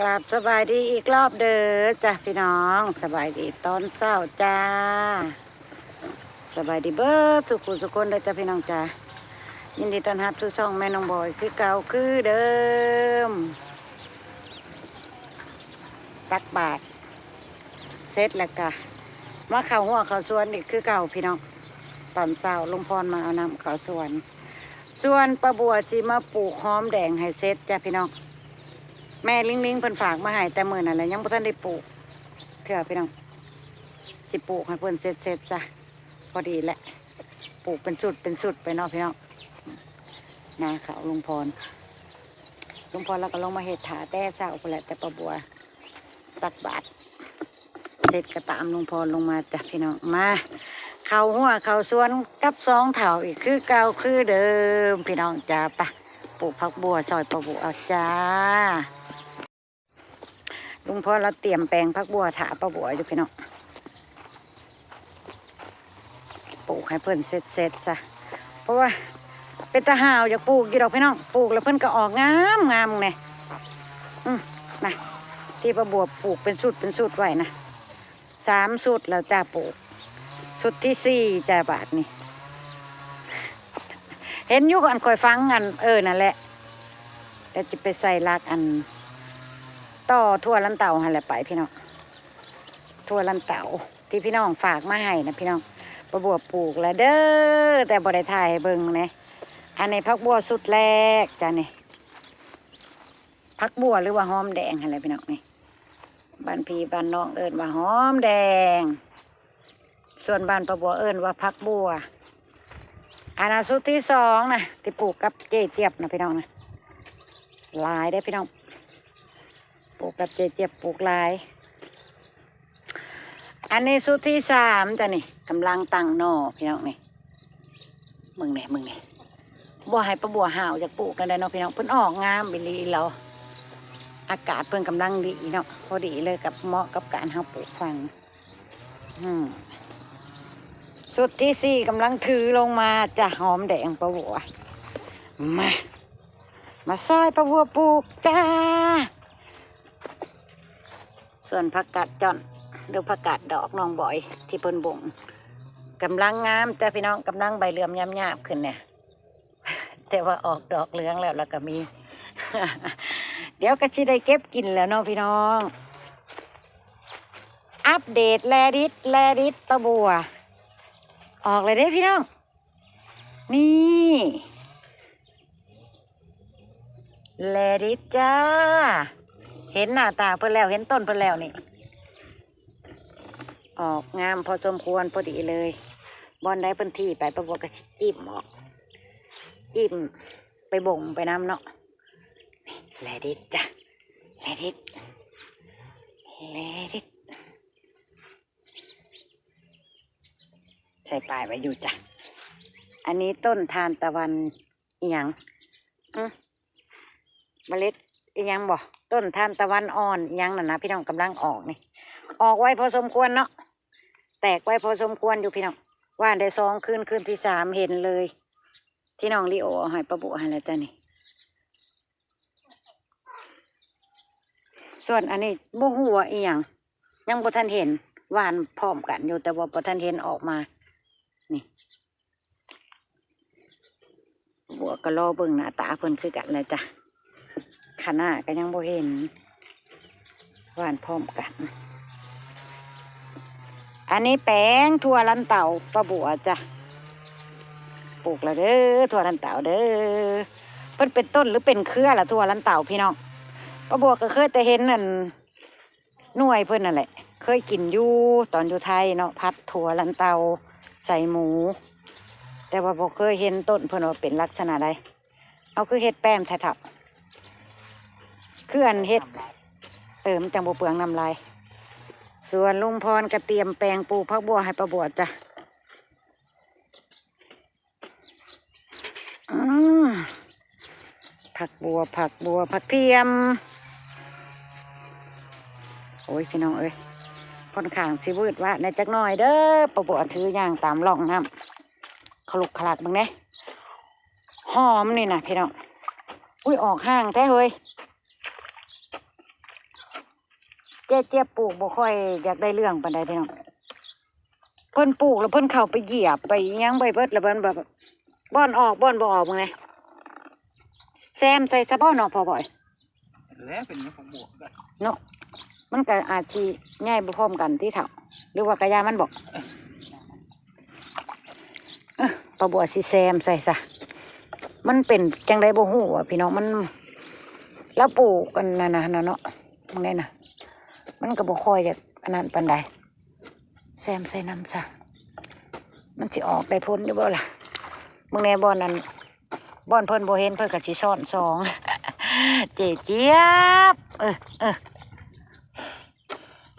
ກາບສະບາຍດີອີກລອບເດີຈ້າພີ່ນ້ອງ, ສະບາຍດີຕອນເຊົ້າຈ້າ, ສະບາຍດີເບິດທຸກຜູ້ທຸກຄົນເດີຈ້າພີ່ນ້ອງຈ້າ. ຍິນດີຕ້ອນຮັບສູ່ຊ່ອງແມ່ນ້ອງບອຍຄືເກົ່າຄືເດີມ. ຕັກບາດເສັດແລ້ວກະມາເຂົ້າຮົ້ວເຂົ້າສວນອີກຄືເກົ່າພີ່ນ້ອງ. ຕອນເຊົ້າລຸງພອນມາເອົານ້ຳເຂົ້າສວນ, ສ່ວນປ້າບົວຊິມາປູກຫອມແດງໃຫ້ເສັດຈ້າພີ່ນ້ອງ. ແມ່ລິງໆເພິ່ນຝາກມາໃຫ້ແຕ່ມື້ນັ້ນແຫຼະ, ຍັງບໍ່ທັນໄດ້ປູກເທື່ອພີ່ນ້ອງ. ຊິປູກໃຫ້ເພິ່ນເສັດໆຊະ ພໍດີແຫຼະ, ປູກເປັນຊຸດເປັນຊຸດໄປເນາະພີ່ນ້ອງ. ນາເຂົ້າລຸງພອນ, ລຸງພອນລາວກໍລົງມາເຮັດຖ້າແຕ່ເຊົ້າພຸ້ນແຫຼະ, ແຕ່ປ້າບົວຕັກບາດເສັດກໍຕາມລຸງພອນລົງມາຈ້າພີ່ນ້ອງ. ມາເຂົ້າຮົ້ວເຂົ້າສວນກັບສອງເຖົ້າອີກຄືເກົ່າຄືເດີມພີ່ນ້ອງຈ້າ. ໄປ ປູກຜັກບົວຊ່ອຍປ້າບົວເອົາຈ້າ. ລຸງພອນລາວຕຽມແປງຜັກບົວຖ້າປ້າບົວຢູ່ພີ່ນ້ອງ. ປູກໃຫ້ເພິ່ນເສັດໆຊະ ເພາະວ່າເປັນຕາຫ້າວ. ຢາກປູກຢູ່ດອກພີ່ນ້ອງ, ປູກແລ້ວເພິ່ນກໍອອກງາມໆແດ່. ອື ນະ ທີ່ປ້າບົວປູກເປັນຊຸດເປັນຊຸດໄວ້ນະ. ສາມຊຸດແລ້ວຈ້າປູກ, ຊຸດທີສີ່ຈ້າບາດນີ້. ເຫັນຢູ່ ອັນຂ້ອຍຝັງ ອັນ ເອີ ນັ້ນແຫຼະ, ແລ້ວຊິໄປໃສ່ຫຼັກ ອັນ ຕໍ່ຖົ່ວລັນເຕົາຫັ້ນແຫຼະໄປພີ່ນ້ອງ. ຖົ່ວລັນເຕົາທີ່ພີ່ນ້ອງຝາກມາໃຫ້ນະພີ່ນ້ອງ, ປ້າບົວປູກແລ້ວເດີ ແຕ່ບໍ່ໄດ້ຖ່າຍໃຫ້ເບິ່ງແດ່. ອັນນີ້ຜັກບົວຊຸດແລກຈ້ານີ້, ຜັກບົວ ຫຼືວ່າຫອມແດງຫັ້ນແຫຼະພີ່ນ້ອງ. ນີ້ ບ້ານພີ່ບ້ານນ້ອງເອີ້ນວ່າຫອມແດງ, ສ່ວນບ້ານປ້າບົວເອີ້ນວ່າຜັກບົວ. ອັນນັ້ນຊຸດທີສອງນະ ທີ່ປູກກັບເຈ້ຈຽບນະພີ່ນ້ອງນະ, ຫຼາຍເດ້ພີ່ນ້ອງ, ປູກກັບເຈ້ຈຽບ ປູກຫຼາຍ. ອັນນີ້ຊຸດທີສາມຈ້ານີ້, ກຳລັງຕັ້ງໜໍ່ພີ່ນ້ອງນີ້. ເບິ່ງແດ່ ເບິ່ງແດ່, ບໍ່ໃຫ້ປ້າບົວຫ້າວຢາກປູກແນວໃດເນາະພີ່ນ້ອງ. ເພິ່ນອອກງາມອີ່ຫຼີແລ້ວ, ອາກາດເພິ່ນກຳລັງດີເນາະ, ພໍດີເລີຍກັບ ເໝາະກັບການເຮົາປູກຝັງ. ອືມ ຊຸດທີສີ່ກຳລັງຖືລົງມາຈ້າ, ຫອມແດງປ້າບົວ. ມາ ມາຊ່ອຍປ້າບົວປູກຈ້າ. ສ່ວນຜັກກາດຈ້ອນ ຫຼື ຜັກກາດດອກນ້ອງບອຍທີ່ເພິ່ນບົ່ງ ກຳລັງງາມຈ້າພີ່ນ້ອງ, ກຳລັງໃບເຫຼືອມຍາບໆຂຶ້ນແດ່. ແຕ່ວ່າອອກດອກເຫຼືອງແລ້ວ ແລ້ວກໍມີ, ດຽວກໍຊິໄດ້ເກັບກິນແລ້ວເນາະພີ່ນ້ອງ. ອັບເດດແລດິດ ແລດິດປ້າບົວ ອອກແລ້ວເດ້ພີ່ນ້ອງ. ນີ້ ແລດິດຈ້າ, ເຫັນໜ້າຕາເພິ່ນແລ້ວ ເຫັນຕົ້ນເພິ່ນແລ້ວນີ້. ອອກງາມພໍສົມຄວນ ພໍດີເລີຍ. ບ່ອນໃດເພິ່ນຖີ່ໄປ ປ້າບົວກໍຊິຈິ້ມອອກ, ຈິ້ມໄປບົ່ງໄປນຳເນາະ. ແລດິດຈ້າ ແລດິດ ແລດິດ. ໃສ່ປ້າຍໄວ້ຢູ່ຈ້າ. ອັນນີ້ຕົ້ນທານຕະວັນ ອີຫຍັງ ອື ເມລັດອີຫຍັງບໍ? ຕົ້ນທານຕະວັນອ່ອນອີຫຍັງນັ້ນນະພີ່ນ້ອງ, ກຳລັງອອກນີ້. ອອກໄວພໍສົມຄວນເນາະ, ແຕກໄວພໍສົມຄວນຢູ່ພີ່ນ້ອງ. ຫວ່ານໄດ້ສອງຄືນ, ຄືນທີສາມເຫັນເລີຍ ທີ່ນ້ອງລີໂອເອົາໃຫ້ປ້າບົວຫັ້ນແຫຼະຈ້ານີ້. ສ່ວນອັນນີ້ບໍ່ຮູ້ວ່າອີຫຍັງ, ຍັງບໍ່ທັນເຫັນ, ຫວ່ານພ້ອມກັນຢູ່ ແຕ່ວ່າບໍ່ທັນເຫັນອອກມາ. ນີ້ ບົວກໍລໍເບິ່ງໜ້າຕາເພິ່ນຄືກັນແຫຼະຈ້າ, ຂະໜາດກໍຍັງບໍ່ເຫັນ. ຫວ່ານພ້ອມກັນ. ອັນນີ້ແປງຖົ່ວລັນເຕົາປ້າບົວຈ້າ, ປູກແລ້ວເດີ ຖົ່ວລັນເຕົາເດີ. ເພິ່ນເປັນຕົ້ນ ຫຼື ເປັນເຄືອລະຖົ່ວລັນເຕົາພີ່ນ້ອງ? ປ້າບົວກໍເຄີຍແຕ່ເຫັນອັນ ໜ່ວຍເພິ່ນນັ້ນແຫຼະ, ເຄີຍກິນຢູ່ຕອນຢູ່ໄທເນາະ, ຜັດຖົ່ວລັນເຕົາໃສ່ໝູ, ແຕ່ວ່າບໍ່ເຄີຍເຫັນຕົ້ນເພິ່ນວ່າເປັນລັກສະນະໃດ. ເອົາ ຄືເຮັດແປມແທ້ເຖົ້າ, ຄືອັນເຮັດ ເອີ ມັນຈັ່ງບໍ່ເປືອງນ້ຳລາຍ. ສ່ວນລຸງພອນກໍຕຽມແປງປູກຜັກບົວໃຫ້ປ້າບົວຈ້າ. ອືມ ຜັກບົວ ຜັກບົວ ຜັກທຽມ. ໂອ້ຍ ພີ່ນ້ອງເອີຍ, ຂ້ອນຂ້າງຊິວືດວາດແດ່ຈັກໜ້ອຍເດີ. ປ້າບົວຖືຍ່າງຕາມຮ່ອງນ້ຳ ຄະລຸກຄະລັກເບິ່ງແດ່. ຫອມນີ້ນະພີ່ນ້ອງ. ອຸ້ຍ ອອກຫ່າງແທ້ເຮີ້ຍ. ເຈຍຈຽບປູກບໍ່ຄ່ອຍຢາກໄດ້ເລື່ອງປານໃດພີ່ນ້ອງ. ເພິ່ນປູກແລ້ວເພິ່ນເຂົ້າໄປຢຽບໄປຫຍັງໄປເບິດ ແລ້ວມັນແບບບ່ອນອອກບ່ອນບໍ່ອອກ ເບິ່ງແດ່ ແຊມໃສ່ຊະບໍ່ເນາະພໍ່ບອຍ. ແລ້ວເປັນຫຍັງຂອງບວກກັນເນາະ ມັນກໍອາດຊິໃຫຍ່ບໍ່ພ້ອມກັນຕິເຖົ້າ ຫຼືວ່າກະຢ່າມັນບໍ ປ້າບົວຊິແຊມໃສ່ຊະ ມັນເປັນຈັ່ງໃດບໍ່ຮູ້ອະພີ່ນ້ອງ. ມັນ ລາວປູກອັນນັ້ນນະ ນັ້ນເນາະ ເບິ່ງແດ່ນະ ມັນກໍບໍ່ຄ່ອຍຈະອັນນັ້ນປານໃດ. ແຊມໃສ່ນຳຊະ ມັນຊິອອກໄດ້ຜົນຢູ່ບໍ່ລະ? ເບິ່ງແດ່ ບ່ອນນັ້ນ ບ່ອນເພິ່ນບໍ່ເຫັນ ເພິ່ນກໍຊິຊ້ອນສອງ ເຈຍຈຽບ ເອີ ເອີ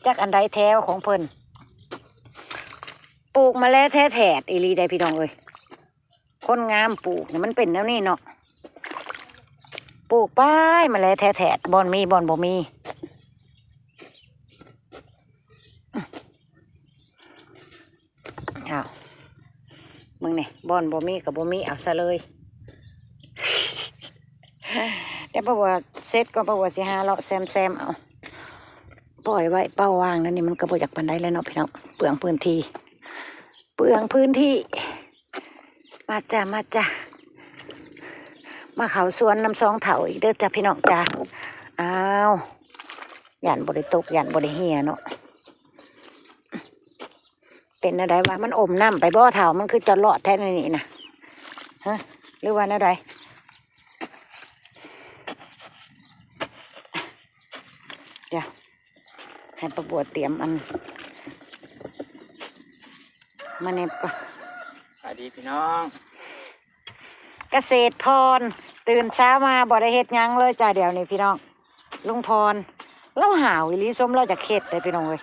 ຈັກອັນໃດແຖວຂອງເພິ່ນ ປູກມາແລແທ້ແຖດອີ່ຫຼີໃດ໋ພີ່ນ້ອງເອີຍ. ຄົນງາມປູກນີ້ມັນເປັນແນວນີ້ເນາະ ປູກໄປມາແລແທ້ແຖດ ບ່ອນມີບ່ອນບໍ່ມີ. ອ້າວ ເບິ່ງນີ້ ບ່ອນບໍ່ມີກໍບໍ່ມີເອົາຊະເລີຍ ແຕ່ບໍ່ວ່າເສັດກໍບໍ່ວ່າຊິຫາເລາະແຊມໆເອົາ ປ່ອຍໄວ້ເປົ່າວ່າງນັ້ນນີ້ ມັນກໍບໍ່ຢາກປານໃດແຫຼະເນາະພີ່ນ້ອງ ເປືອງພື້ນທີ່ ເປືອງພື້ນທີ່. ມາຈ້າ ມາຈ້າ ມາເຂົ້າສວນນຳສອງເຖົ້າອີກເດີຈ້າພີ່ນ້ອງຈ້າ. ອ້າວ ຢ້ານບໍ່ໄດ້ຕົກ ຢ້ານບໍ່ໄດ້ເຮ່ຍເນາະ. ເປັນແນວໃດວະ ມັນອົມນ້ຳໄປບໍ່ເຖົ້າ ມັນຄືຈະລອດແທ້ນີ້ນະ ຮະ ຫຼືວ່າແນວໃດ? ດຽວ ໃຫ້ປ້າບົວຕຽມອັນ ມາເນັບກ່ອນ. ສະບາຍດີພີ່ນ້ອງ ກະເສດພອນ ຕື່ນເຊົ້າມາບໍ່ໄດ້ເຮັດຫຍັງເລີຍຈ້າ ດຽວນີ້ພີ່ນ້ອງ. ລຸງພອນລາວຫ້າວອີ່ຫຼີ ສົມລາວຈະເຄັດເດ້ພີ່ນ້ອງເອີຍ.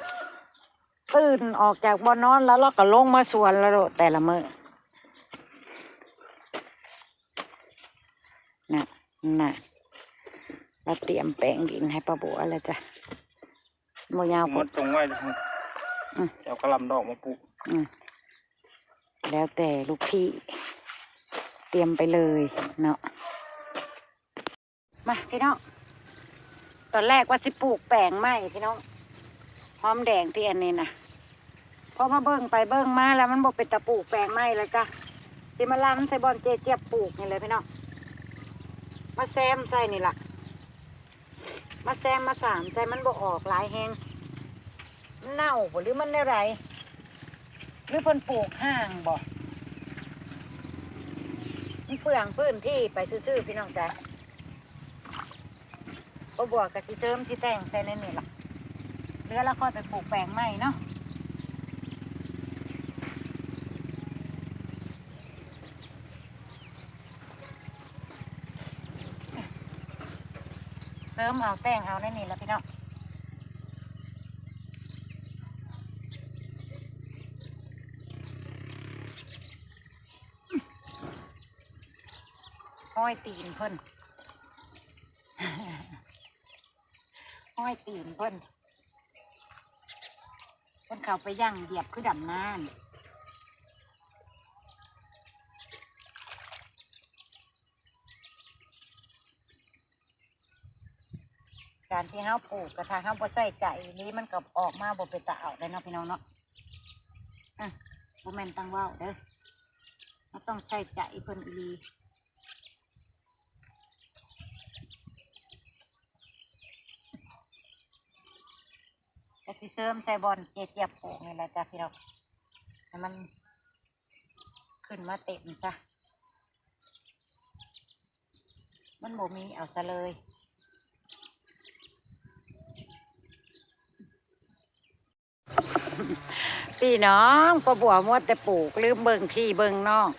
ຕື່ນອອກຈາກບ່ອນນອນແລ້ວ ລາວກໍລົງມາສວນແລ້ວໂລດແຕ່ລະມື້. ນະ ນະ ລາວຕຽມແປງດິນໃຫ້ປ້າບົວແລ້ວຈ້າ. ບໍ່ຍາວ ໝົດຕົງໄວ້ ອືມ ຊິເອົາກະຫຼ່ຳດອກມາປູກ. ອືມ ແລ້ວແຕ່ລູກພີ່ຕຽມໄປເລີຍເນາະ. ມາພີ່ນ້ອງ ຕອນແລກວ່າຊິປູກແປງໄມ້ພີ່ນ້ອງ ຫອມແດງທີ່ອັນນີ້ນະ ພໍມາເບິ່ງໄປເບິ່ງມາແລ້ວ ມັນບໍ່ເປັນຕາປູກແປງໄມ້ແລ້ວຈ້າ. ຊິມາລຳໃສ່ບ່ອນເຈຍຈຽບປູກນີ້ແຫຼະພີ່ນ້ອງ ມາແຊມໃສ່ນີ້ລະ ມາແຊມມາສາມໃສ່ ມັນບໍ່ອອກຫຼາຍແຮງ. ມັນເນົ່າບໍ່ ຫຼືມັນແນວໃດ ຫຼືເພິ່ນປູກຫ່າງບໍ່? ມັນເປືອງພື້ນທີ່ໄປຊື່ໆ ພີ່ນ້ອງຈ້າ. ປ້າບົວກໍຊິເສີມຊິແຕ່ງໃສ່ໃນນີ້ລະ ເຫຼືອລະຄ່ອຍໄປປູກແປງໃໝ່ເນາະ. ເສີມເອົາແຕ່ງເອົາໃນນີ້ລະພີ່ນ້ອງ. ຮອຍຕີນເພິ່ນ ຮອຍຕີນເພິ່ນ ເພິ່ນເຂົ້າໄປຍ່າງຢຽບຄືດຳນານີ້. ການທີ່ເຮົາປູກ ກະຖ້າເຮົາບໍ່ໃສ່ໃຈອີ່ຫຼີ ມັນກໍອອກມາບໍ່ເປັນຕາເອົາເດ້ເນາະ ພີ່ນ້ອງເນາະ. ອະ ບໍ່ແມ່ນຕັ້ງເວົ້າເດີ ເຮົາຕ້ອງໃສ່ໃຈເພິ່ນອີ່ຫຼີ. ກະຊິເສີມໃສ່ບ່ອນເຈຍຈຽບປູກນີ້ແຫຼະຈ້າ ພີ່ນ້ອງ ໃຫ້ມັນຂຶ້ນມາເຕັມຊະ. ມັນບໍ່ມີເອົາຊະເລີຍ. ພີ່ນ້ອງ ປ້າບົວມົວແຕ່ປູກ ລືມເບິ່ງພີ່ເບິ່ງນ້ອງ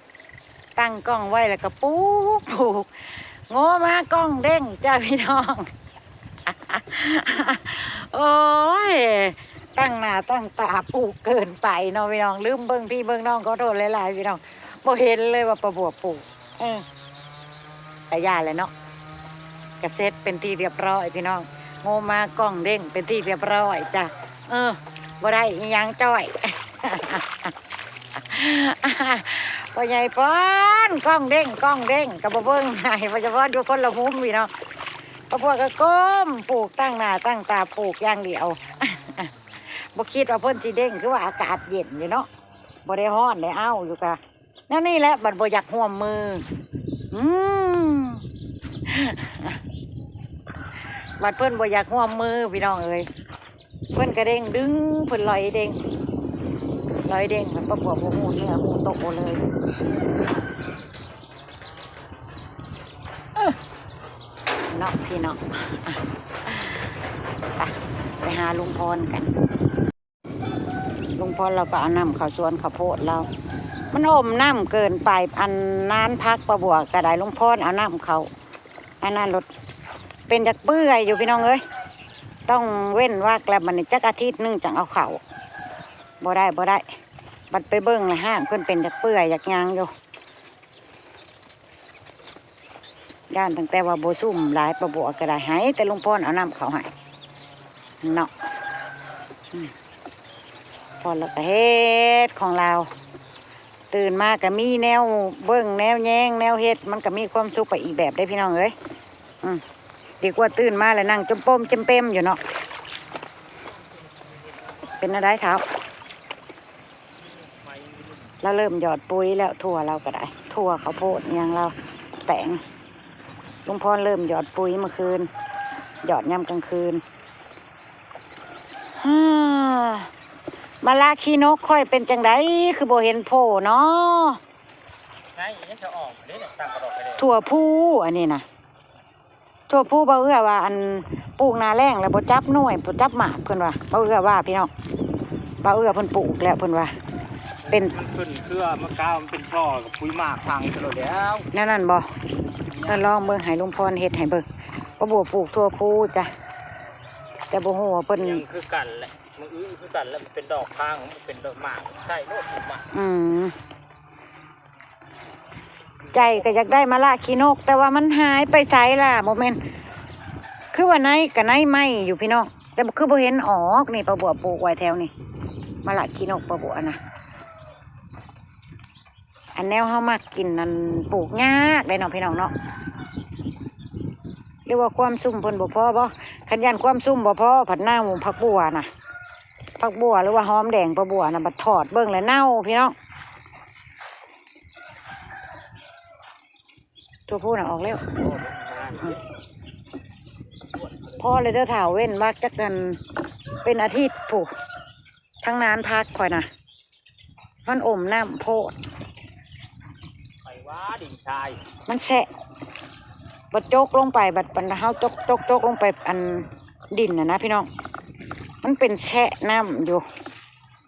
ຕັ້ງກ້ອງໄວ້ແລ້ວກໍປູກ ປູກ ໂງ່ມາກ້ອງເດ້ງຈ້າ ພີ່ນ້ອງ. ໂອ້ຍ ຕັ້ງໜ້າຕັ້ງຕາປູກເກີນໄປເນາະ ພີ່ນ້ອງ ລືມເບິ່ງພີ່ເບິ່ງນ້ອງ. ຂໍໂທດຫຼາຍໆ ພີ່ນ້ອງ ບໍ່ເຫັນເລີຍວ່າປ້າບົວປູກ. ເອີ ກະຢ່າແຫຼະເນາະ ກະເສັດເປັນທີ່ລຽບຮ້ອຍ ພີ່ນ້ອງ. ໂງ່ມາກ້ອງເດ້ງເປັນທີ່ລຽບຮ້ອຍຈ້າ. ເອີ ບໍ່ໄດ້ອີ່ຫຍັງຈ້ອຍ. ພໍ່ໃຫຍ່ປອນກ້ອງເດ້ງ ກ້ອງເດ້ງ ກະບໍ່ເບິ່ງໃຫ້ ພໍ່ໃຫຍ່ປອນຢູ່ຄົນລະມຸມ ພີ່ນ້ອງ. ປາບົວກໍກົ້ມປູກ ຕັ້ງໜ້າຕັ້ງຕາປູກຢ່າງດຽວ ບໍ່ຄິດວ່າເພິ່ນຊິເດັ່ງ ຄືວ່າອາກາດເຢັນຢູ່ເນາະ ບໍ່ໄດ້ຮ້ອນໄດ້ອ້າວຢູ່ກະ ແນວນີ້ແຫຼະ ບັດບໍ່ຢາກຮ່ວມມື ອືມ ບັດເພິ່ນບໍ່ຢາກຮ່ວມມື ພີ່ນ້ອງເອີຍ ເພິ່ນກະເດັ່ງດຶງ ເພິ່ນລອຍເດັ່ງ ລອຍເດັ່ງ ມັນປະກອບບໍ່ຮູ້ເນື້ອຮູ້ໂຕເລີຍ ເອີ ເນາະ ພີ່ນ້ອງ ໄປ ໄປຫາລຸງພອນກັນ. ລຸງພອນລາວກໍເອົານ້ຳເຂົ້າສວນເຂົ້າໂພດລາວ ມັນອົມນ້ຳເກີນໄປ ອັນນານຜັກປາບົວກໍໄດ້ ລຸງພອນເອົານ້ຳເຂົ້າ ອັນນັ້ນໂລດ ເປັນຈັກເປື່ອຍຢູ່ ພີ່ນ້ອງເອີຍ ຕ້ອງເວັ້ນວັກແລ້ວ ບັດນີ້ຈັກອາທິດໜຶ່ງຈັ່ງເອົາເຂົ້າ ບໍ່ໄດ້ ບໍ່ໄດ້ ບັດໄປເບິ່ງລະ ຮາກເພິ່ນເປັນຈັກເປື່ອຍຈັກຫຍັງຢູ່. ຢ້ານຕັ້ງແຕ່ວ່າບໍ່ຊຸ່ມຫຼາຍ ປາບົວກໍໄດ້ໃຫ້ແຕ່ລຸງພອນເອົານ້ຳເຂົ້າໃຫ້ເນາະ ອືມ ພອນລາວກໍເຮັດຂອງລາວ ຕື່ນມາກໍມີແນວເບິ່ງ ແນວແຍງ ແນວເຮັດ ມັນກໍມີຄວາມສຸກໄປອີກແບບເດ້ ພີ່ນ້ອງເອີຍ ອືມ ດີກວ່າຕື່ນມາແລ້ວນັ່ງຈົມປົມເຈັມເປັມຢູ່ເນາະ ເປັນແນວໃດທ້າວ? ລາວເລີ່ມຫຍອດປຸ໋ຍແລ້ວ ຖົ່ວລາວກໍໄດ້ ຖົ່ວ ເຂົ້າໂພດ ອີ່ຫຍັງລາວແຕງ ລຸງພອນເລີ່ມຫຍອດປຸ໋ຍມື້ຄືນ ຫຍອດຍາມກາງຄືນ ຮາ ມະລາຂີ້ນົກຂ້ອຍເປັນຈັ່ງໃດ ຄືບໍ່ເຫັນໂຜ່ເນາະ ໃນ ຍັງຈະອອກເດ້ ຕັ້ງກະດອກໄປເລີຍ ຖົ່ວພູ ອັນນີ້ນະ. ທົ່ວພູ ບ່າວເອື້ອວ່າ ອັນ ປູກໜ້າແລ້ງແລ້ວບໍ່ຈັບໜ່ວຍ ບໍ່ຈັບໝາກ ເພິ່ນວ່າ ບ່າວເອື້ອວ່າ ພີ່ນ້ອງ ບ່າວເອື້ອເພິ່ນປູກແລ້ວ ເພິ່ນວ່າ ເປັນ ມັນຂຶ້ນເຄືອ ມັນກ້າວ ມັນເປັນຊ່ອ ກໍປຸ໋ຍໝາກຝັງຊະໂລດແລ້ວ ແນວນັ້ນບໍ່? ກໍລອງເບິ່ງ ໃຫ້ລຸງພອນເຮັດໃຫ້ເບິ່ງ ປ້າບົວປູກທົ່ວພູຈ້ະ ແຕ່ບໍ່ຮູ້ວ່າເພິ່ນ ຍັງຄືກັນແຫຼະ ມື້ອື່ນຄືກັນແຫຼະ ມັນເປັນດອກພັງ ມັນເປັນດອກໝາກ ໃສ່ໂລດ ປູກໝາກ ອືມ. ໃຈກໍຢາກໄດ້ມະລະຂີ້ນົກ ແຕ່ວ່າມັນຫາຍໄປໃສລະ ບໍ່ແມ່ນ ຄືວ່າໃນກໍໃນໄມ້ຢູ່ພີ່ນ້ອງ ແຕ່ຄືບໍ່ເຫັນອອກ ນີ້ປ້າບົວປູກໄວ້ແຖວນີ້ ມະລະຂີ້ນົກປ້າບົວນະ ອັນແນວເຮົາມັກກິນນັ້ນ ປູກຍາກເດ້ເນາະ ພີ່ນ້ອງເນາະ ຫຼືວ່າຄວາມຊຸ່ມເພິ່ນບໍ່ພໍບໍ່ ຄັນຢ້ານຄວາມຊຸ່ມບໍ່ພໍ ພັດເນົ່າ ຜັກບົວນະ ຜັກບົວ ຫຼືວ່າຫອມແດງປ້າບົວນະ ບັດຖອດເບິ່ງແລ້ວເນົ່າ ພີ່ນ້ອງ. ທົ່ວພູນະອອກແລ້ວ ອືມ ພໍແລ້ວເດີທ້າວ ເວັ້ນວັກຈັກອັນ ເປັນອາທິດພຸ້ນ ທັງນານຜັກຂ້ອຍນະ ມັນອົມນ້ຳໂພດ ໄປວ່າດິນຊາຍ ມັນແຊະ ບັດຈົກລົງໄປ ບັດ ບັດເຮົາຈົກ ຈົກ ຈົກລົງໄປ ອັນ ດິນນະນະ ພີ່ນ້ອງ ມັນເປັນແຊະນ້ຳຢູ່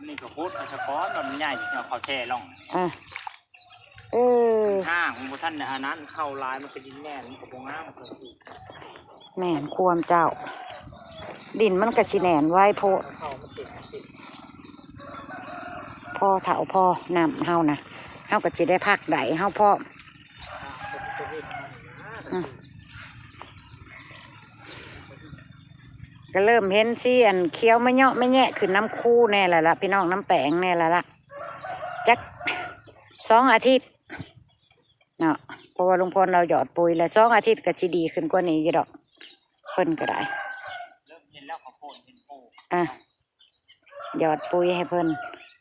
ນີ້ກໍໂພດ ສະກອນ ມັນໃຫຍ່ ເອົາເຂົ້າແຊ່ລ່ອງ ເອີ. ເອີ ຫ້າງ ມັນບໍ່ທັນໄດ້ອັນນັ້ນ ເຂົ້າຫຼາຍ ມັນກໍດິນແໜ້ນ ມັນກໍບໍ່ງາມ ແມ່ນຄວາມເຈົ້າ ດິນມັນກໍຊິແໜ້ນໄວໂພດ ພໍເຖົ້າພໍນ້ຳເຮົານະ ເຮົາກໍຊິໄດ້ພັກໄດ້ເຮົາພ້ອມ ອືມ ກໍເລີ່ມເຫັນສີອັນຂຽວມະເຍາະມະແຍະຂຶ້ນນຳຄູແດ່ແລ້ວລະ ພີ່ນ້ອງ ນຳແປງແດ່ແລ້ວລະ ຈັກສອງອາທິດເນາະ ເພາະວ່າລຸງພອນລາວຫຍອດປຸ໋ຍແລ້ວ ສອງອາທິດກໍຊິດີຂຶ້ນກວ່ານີ້ຢູ່ດອກ ເພິ່ນກໍໄດ້ ເລີ່ມເຫັນແລ້ວ ເຂົ້າໂພດເຫັນໂພ ອ່າ ຫຍອດປຸ໋ຍໃຫ້ເພິ່ນ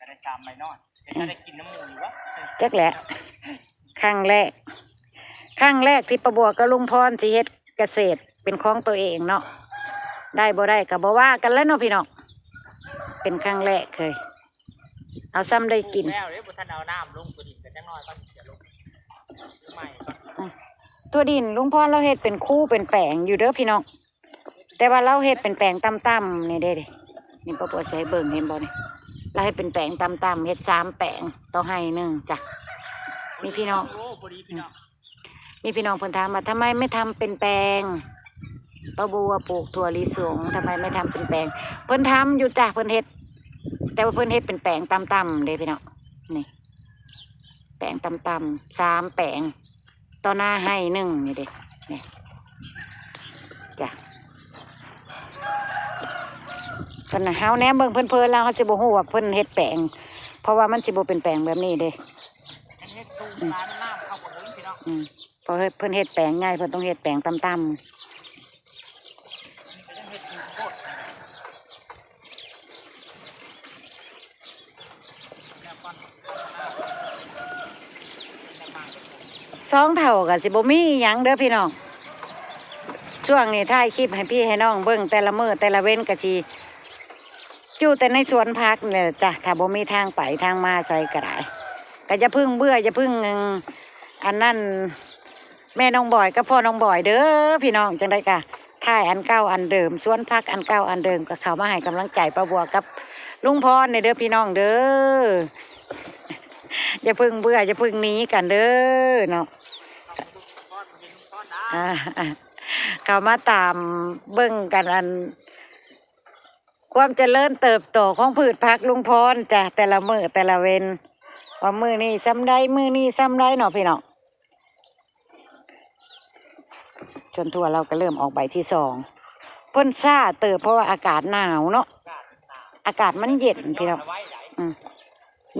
ກໍໄດ້ຕາມໄປນອນ ເປັນຕາໄດ້ກິນນຳໝູ່ຢູ່ບໍ່? ຈັກແຫຼະ ຄັ້ງແລກ ຄັ້ງແລກທີ່ປ້າບົວກັບລຸງພອນຊິເຮັດກະເສດເປັນຂອງຕົວເອງເນາະ ໄດ້ບໍ່ໄດ້ກໍບໍ່ວ່າກັນແຫຼະເນາະ ພີ່ນ້ອງ ເປັນຄັ້ງແລກເຄີຍ ເອົາຊ່ຳໄດ້ກິນ ແລ້ວເດ້ ບໍ່ທັນເອົານ້ຳລົງ ພໍດີກໍຈັກໜ້ອຍກ່ອນຈະລົງ ໃໝ່ກ່ອນ ອືມ ທົ່ວດິນລຸງພອນລາວເຮັດເປັນຄູເປັນແປງຢູ່ເດີພີ່ນ້ອງ ແຕ່ວ່າລາວເຮັດເປັນແປງຕ່ຳໆ ນີ້ເດ້ ນີ້ປ້າບົວຊິໃຫ້ເບິ່ງ ເຫັນບໍ່ນີ້ ລາວເຮັດເປັນແປງຕ່ຳໆ ເຮັດສາມແປງຕໍ່ໄຮ່ໜຶ່ງຈ້ະ ມີພີ່ນ້ອງ ໂອ້ ພໍດີພີ່ນ້ອງ ມີພີ່ນ້ອງເພິ່ນຖາມວ່າ ທຳໄມໄມ່ທຳເປັນແປງ ປ້າບົວປູກຖົ່ວລິສົງ ທຳໄມໄມ່ທຳເປັນແປງ ເພິ່ນທຳຢູ່ຈ້ະ ເພິ່ນເຮັດ ແຕ່ວ່າເພິ່ນເຮັດເປັນແປງຕ່ຳໆ ເດ້ພີ່ນ້ອງ ນີ້ ແປງຕ່ຳໆ ສາມແປງ ຕໍ່ໜ້າໄຮ່ໜຶ່ງນີ້ເດ້ ນີ້ ຈ້ະ ເພິ່ນນະ ເຮົາແນມເບິ່ງເພີນໆ ແລ້ວເຮົາຊິບໍ່ຮູ້ວ່າເພິ່ນເຮັດແປງ ເພາະວ່າມັນຊິບໍ່ເປັນແປງແບບນີ້ເດ້ ອືມ ອືມ ເພາະເພິ່ນເຮັດແປງໃຫຍ່ ເພິ່ນຕ້ອງເຮັດແປງຕ່ຳໆ. ສອງເຖົ້າກໍຊິບໍ່ມີອີ່ຫຍັງເດີພີ່ນ້ອງ. ຊ່ວງນີ້ຖ່າຍຄລິບໃຫ້ພີ່ໃຫ້ນ້ອງເບິ່ງແຕ່ລະມື້ແຕ່ລະເວັນ ກໍຊິຢູ່ແຕ່ໃນສວນຜັກນີ້ແຫຼະຈ້ະ ຖ້າບໍ່ມີທາງໄປທາງມາໃສກໍໄດ້. ກໍຢ່າເພິ່ງເບື່ອ ຢ່າເພິ່ງ ອັນນັ້ນ ແມ່ນ້ອງບອຍກັບພໍ່ນ້ອງບອຍເດີພີ່ນ້ອງ. ຈັ່ງໃດກໍຖ່າຍອັນເກົ່າອັນເດີມ ສວນຜັກອັນເກົ່າອັນເດີມ ກໍເຂົ້າມາໃຫ້ກຳລັງໃຈປ້າບົວກັບລຸງພອນແດ່ເດີພີ່ນ້ອງເດີ. ຢ່າເພິ່ງເບື່ອ ຢ່າເພິ່ງໜີກັນເດີເນາະ. ອ່າ ເຂົ້າມາຕາມເບິ່ງກັນ ອັນ ຄວາມຈະເລີນເຕີບໂຕຂອງພືດຜັກລຸງພອນຈ້ະ ແຕ່ລະມື້ແຕ່ລະເວັນ ວ່າມື້ນີ້ຊ່ຳໃດ ມື້ນີ້ຊ່ຳໃດເນາະພີ່ນ້ອງ. ສວນຖົ່ວລາວກໍເລີ່ມອອກໃບທີສອງ ເພິ່ນຊ້າເຕີບ ເພາະວ່າອາກາດໜາວເນາະ ອາກາດມັນເຢັນພີ່ນ້ອງ. ອືມ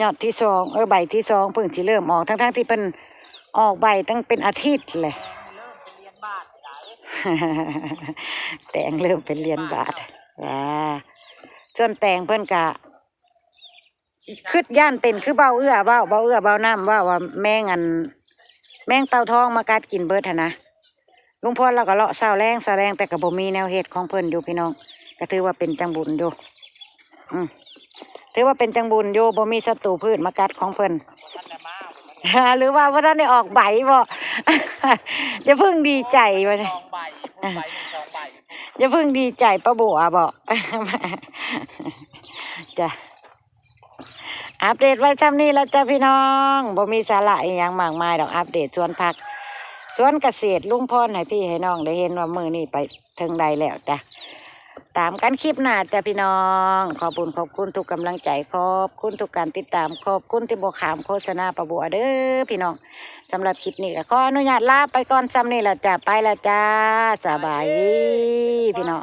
ຍອດທີສອງ ເອີ ໃບທີສອງເພິ່ງຊິເລີ່ມອອກ ທັງໆທີ່ເພິ່ນອອກໃບຕັ້ງເປັນອາທິດແຫຼະ. ແຕງເລີ່ມເປັນລຽນບາດ ອ່າ ສ່ວນແຕງເພິ່ນກະຄິດຢ້ານເປັນຄືເບົາເອື້ອເວົ້າ ເບົາເອື້ອເບົານ້ຳເວົ້າວ່າແມງ ອັນ ແມງເຕົ່າທອງມາກັດກິນເບິດຫັ້ນນະ. ລຸງພອນລາວກໍເລາະເຊົ້າແລງ ເຊົ້າແລງ ແຕ່ກໍບໍ່ມີແນວເຮັດຂອງເພິ່ນຢູ່ພີ່ນ້ອງ ກໍຖືວ່າເປັນຈັງບຸນຢູ່. ອືມ ຖືວ່າເປັນຈັງບຸນຢູ່ ບໍ່ມີສັດຕູພືດມາກັດຂອງເພິ່ນ ຫຼືວ່າບໍ່ທັນໄດ້ອອກໃບບໍ? ຢ່າເພິ່ງດີໃຈວ່າ ຢ່າເພິ່ງດີໃຈປ້າບົວບໍ ຈ້ະ. ອັບເດດໄວ້ຊ່ຳນີ້ລະຈ້ະພີ່ນ້ອງ ບໍ່ມີສາລະອີ່ຫຍັງມາກມາຍດອກ ອັບເດດສວນຜັກ ສວນກະເສດລຸງພອນໃຫ້ພີ່ໃຫ້ນ້ອງໄດ້ເຫັນວ່າມື້ນີ້ໄປເຖິງໃດແລ້ວຈ້ະ. ຕາມກັນຄລິບໜ້າຈ້ະພີ່ນ້ອງ. ຂອບບຸນຂອບຄຸນທຸກກຳລັງໃຈ ຂອບຄຸນທຸກການຕິດຕາມ ຂອບຄຸນທີ່ບໍ່ຂ້າມໂຄສະນາປ້າບົວເດີພີ່ນ້ອງ. ສຳລັບຄລິບນີ້ກໍຂໍອະນຸຍາດລາໄປກ່ອນຊ່ຳນີ້ລະຈ້ະ ໄປລະຈ້າ ສະບາຍດີພີ່ນ້ອງ.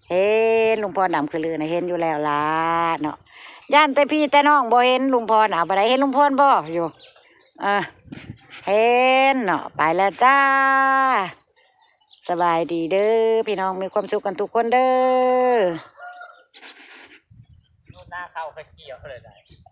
ເຫັນລຸງພອນດຳຄືລືນະ ເຫັນຢູ່ແລ້ວລະເນາະ ຢ້ານແຕ່ພີ່ແຕ່ນ້ອງບໍ່ເຫັນລຸງພອນ. ເອົາ ບໍ່ໄດ້ເຫັນລຸງພອນບໍ່ຢູ່ ເອີ ເຫັນເນາະ. ໄປແລ້ວຈ້າ ສະບາຍດີເດີພີ່ນ້ອງ ມີຄວາມສຸກກັນທຸກຄົນເດີ. ໜ້າເຂົ້າໄປກ່ຽວເລີຍໄດ໋.